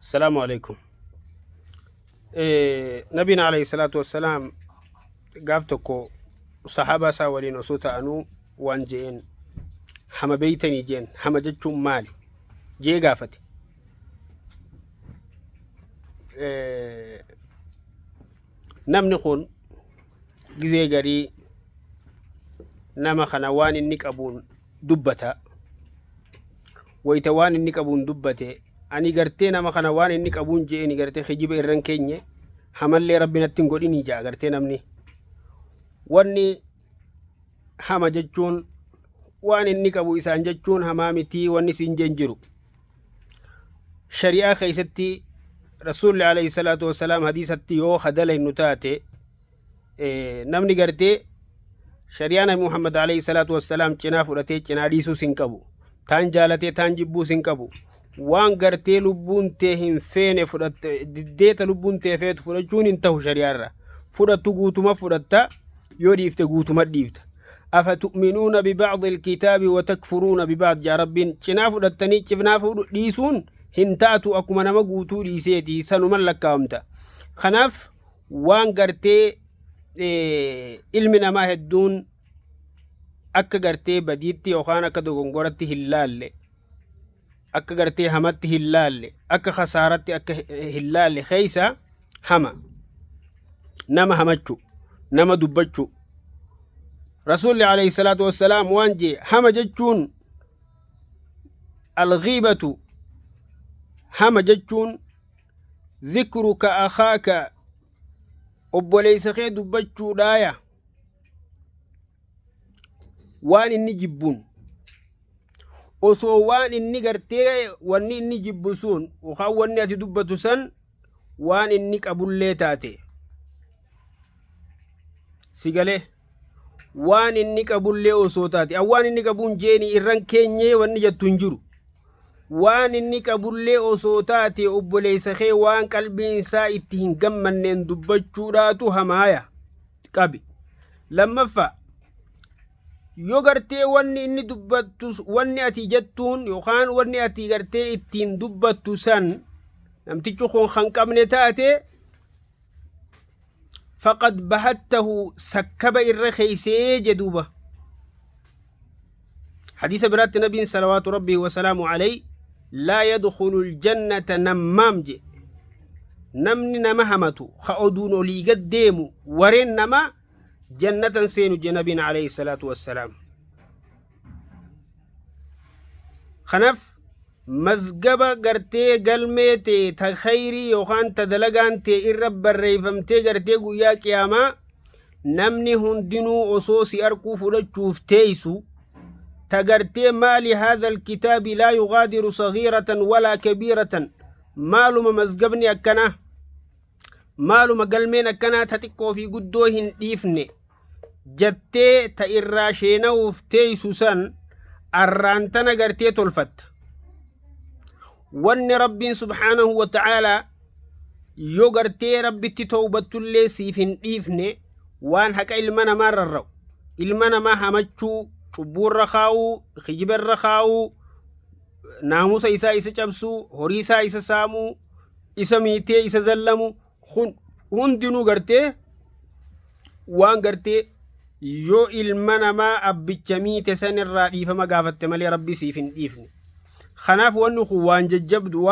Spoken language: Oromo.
Assalaamu alaikum. Nabiin alayhi salaatu wassalaam gaaf tokko sahaabaa isaa waliin osoo ta'anuu waan je'een hama beeytanii jeen hama jechuun maali jee gaafate. Namni kun gizee garii nama kana waan inni qabuun dubbata. Wayita waan inni qabuun dubbate ani gartee nama kana waan inni qabuun je'eeni gartee kijiba irra hin keenye hamallee rabbi natti hin godhinii ja'a gartee namni. Wanni hama jechuun waan inni qabu isaan jechuun hamaa mitii wanni siin jeen jiru. Shari'aa keessatti Rasuulli alayhi salaatu wassalaam hadiisatti yoo hadalaynu taate namni gartee shari'aa nabi Muhammad alayhi salaatu wassalaam cinaa fudhatee cinaa dhiisuus hin qabu. Taan jaalatee taan jibbuus hin qabu. Waan gartee lubbuun tee hin feene fudhatte diddeeta lubbuun tee feetu fudhachuun hin tahu shari'aa irra. Fudhattu guutuma fudhatta yoo dhiifte guutuma dhiifta. Afa tu'minuuna bibacdi alkitaabi wa takfuruuna bibacd jaa Rabbiin cinaa fudhattanii cinaa fuudhu dhiisuun hin taatu akkuma nama guutuu dhiiseeti sanuman lakkaawamta. Kanaaf waan gartee ilmi namaa hedduun akka gartee badiitti yookaan akka dogongoratti hin laalle akka gartee hamatti hin laalle akka khasaaratti akka hin laalle keessa hama nama hamachu nama dubbachu rasuulli alayhi salaatu wassalaam waan jee hama jechuun alghiibatu hama jechuun dhikruka akhaaka obboleessa kee dubbachuudhaaya waan inni jibbuun osoo waan inni gartee wanni inni jibbu sun yookaan wanni ati dubbatu san waan inni qabullee taate si galee waan inni qabullee osoo taate an waan inni qabuun jeeni irran keenyee wanni jettu hin jiru waan inni qabullee osoo taate obboleessa kee waan qalbiin isaa itti hin gammanneen dubbachuudhaatu hamaaya qabi lammaffaa yoo gartee wanni inni dubbattu wanni ati jettuun yookaan wanni ati gartee ittiin dubbattu san namtichi kun kan qabne taate faqad bahattahu sakkaba irra keeysee jedhuuba hadiisa biraatti nabiin salawaatu rabbii wasalaamu alay laa yadkhulu ljannata nammaam je namni nama hamatu ka oduun olii gad deemu wareen nama jannatan seenu je nabiin alayhi salaatu wassalaam kanaaf mazgaba gartee galmee tee ta khayrii yookaan ta dalagaan tee irra barreeffamtee gartee guyyaa qiyaamaa namni hundinuu osoo si arkuu fudhachuuf teeysu ta gartee maali haadha alkitaabi laa yugaadiru sagiiratan walaa kabiiratan maaluma mazgabni akkanaa maaluma galmeen akkanaa ta xiqqoo fi guddoo hin dhiifne jettee ta irraa sheena'uuf teeysu san arraan tana gartee tolfatta. Wanni Rabbiin subhaanahu wa ta'aalaa yoo gartee Rabbitti towbattullee siif hin dhiifne waan haqa ilma namaa rarra'u ilma namaa hamachuu cubbuurra kaa'uu kijibarra kaa'uu naamusa isaa isa cabsuu horii isaa isa saamuu isa miitee isa zallamu kun hundinuu gartee waan gartee yoo ilma namaa abbicha miite san irraa dhiifama gaafatte malee rabbi siif hin dhiifne. Kanaaf wanni kun waan jajjabdu.